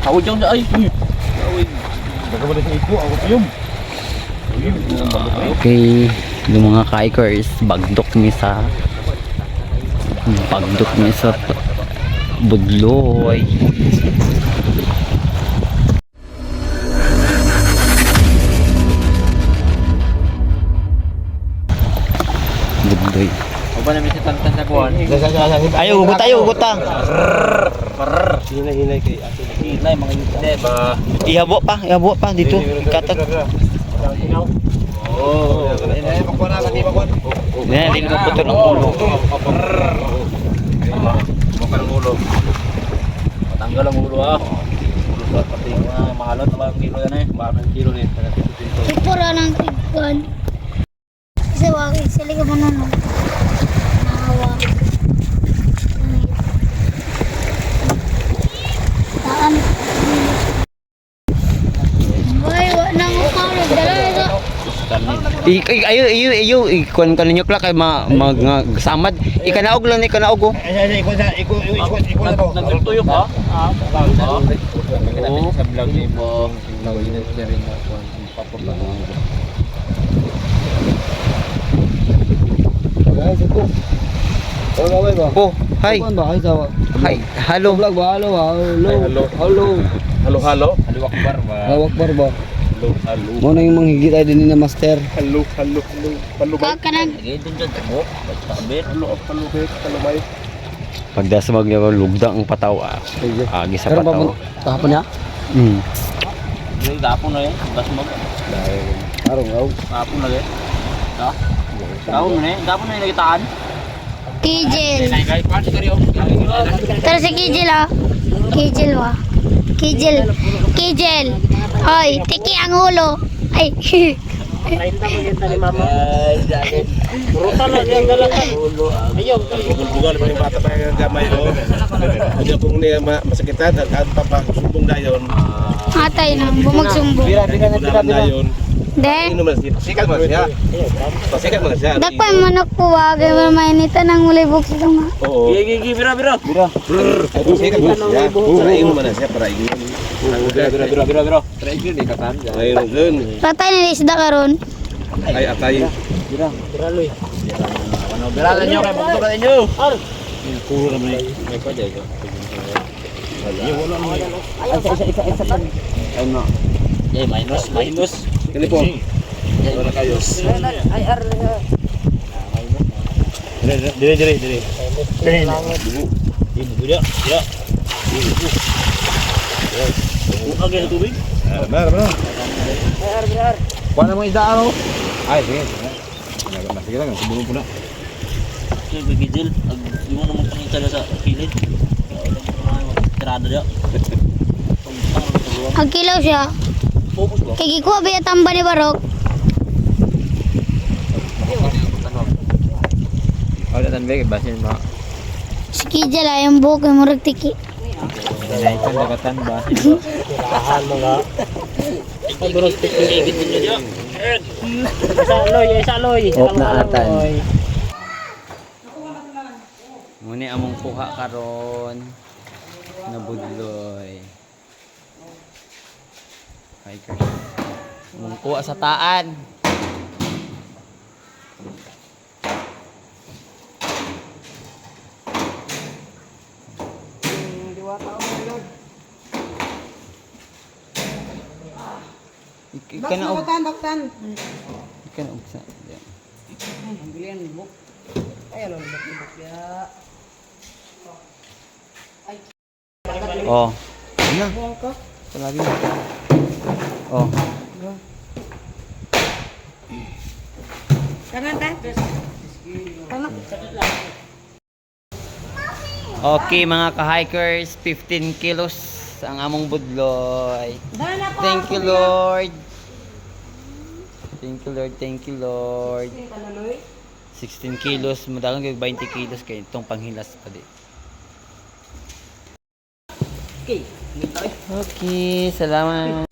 Ako dyan ay. Uy. Okay, yung mga kikers, bagdok mi sa Budloy. Budloy. O ba namin si Tantan sa kuwan? Ay, ugot tayo, ugot ta. Hinay kay ate. Hinay mga hindi ba? Ihabo pa dito. Ikatat. Oo. Hinay makuha na kati makuha. Hindi, hindi na putol ang ulo. Bukan ang ulo. Matanggal ang ulo ah. Ulo sa pati mga mahalot na ang kilo yan eh. Mahal ang kilo ni. Pura ng tigpan. Kasi wag, sila ka man ano. Nahawa. Taan. Ay, wa nang ukaw nagdala na sa. Ayo, ayo, ayo, ikuan ka ninyo kla kay ma mag samad. Ikanaog lang ikanaog oh. Nagtuyok ha? Ah. Oo. Sa vlog ni mo. Oh, hi. Hi, hello. Halo halo. Halo akbar ba? Hawak bar ba? Halo halo. Mo na yung manghigit ay din na master. Halo, halo, halo. Halo ba? Ka kanang Sige dun dyan. Oh, sabit. Halo, halo, halo ba? Pagdasmag niya lugda ang pataw ah. Agi sa Karon pa pataw. mo kahapon niya? Yung gapon na eh. Dasmag. Karon raw. Gapon na eh. Ha? Gapon na eh. Gapon na yung nagitaan. Kijel. Tara si Kijel ah. Kijel wa. Kijel. Kijel. Hoy, tiki ang ulo. Ay. Bugol-bugol naman yung bata pa yung gamay oh. Hindi akong niya masakitan at ang papasumbong dayon. Atay na, bumagsumbong. Bira, dayon. De. Ano man siya? Pasikat man siya. Pasikat man siya. Dakpan manok ko wa kay wala mainitan ang ulay buk sa tunga. Oo. Gigi, gigi, bira, bira. Bira. Pasikat man siya. Para ingon man siya para ingon. Bira, bira, bira, bira, bira. Ayun dun. Patay na isda karon. Ay atay. Ano, bira lang nyo, kay bukto ka ninyo. Puro naman eh. May pa dyan. Eh, minus, minus. Kini po. Wala kayo. Dire, dire, dire. Dire. Dire, dire. Buka kayo sa tubig? Meron, meron. Kuha na mo isda ano? Ay, sige. Sige. Sige lang, subukan po na. Sige, gigil. Di mo naman pangita na sa kilid. Tirado niya. Hagkilaw siya. Focus ba? Kay gikuha ba tamba ni Barok? Wala tan be basin ma. Si Kijel ay ang buhok kay murag tiki. Dinaitan dagatan basin. Op na atan. Muna among kuha karon na budloy. Hikers. Among kuha sa taan. Ikanaog. Baktan, baktan. Ikanaog sa. Yeah. Oh. Ano? Palagi na. Oh. Tangan ta. Okay mga ka-hikers, 15 kilos ang among budloy. Thank you Lord. Thank you Lord, thank you Lord. 16 kilos, madalang kay 20 kilos kay itong panghilas pa di. Okay, salamat.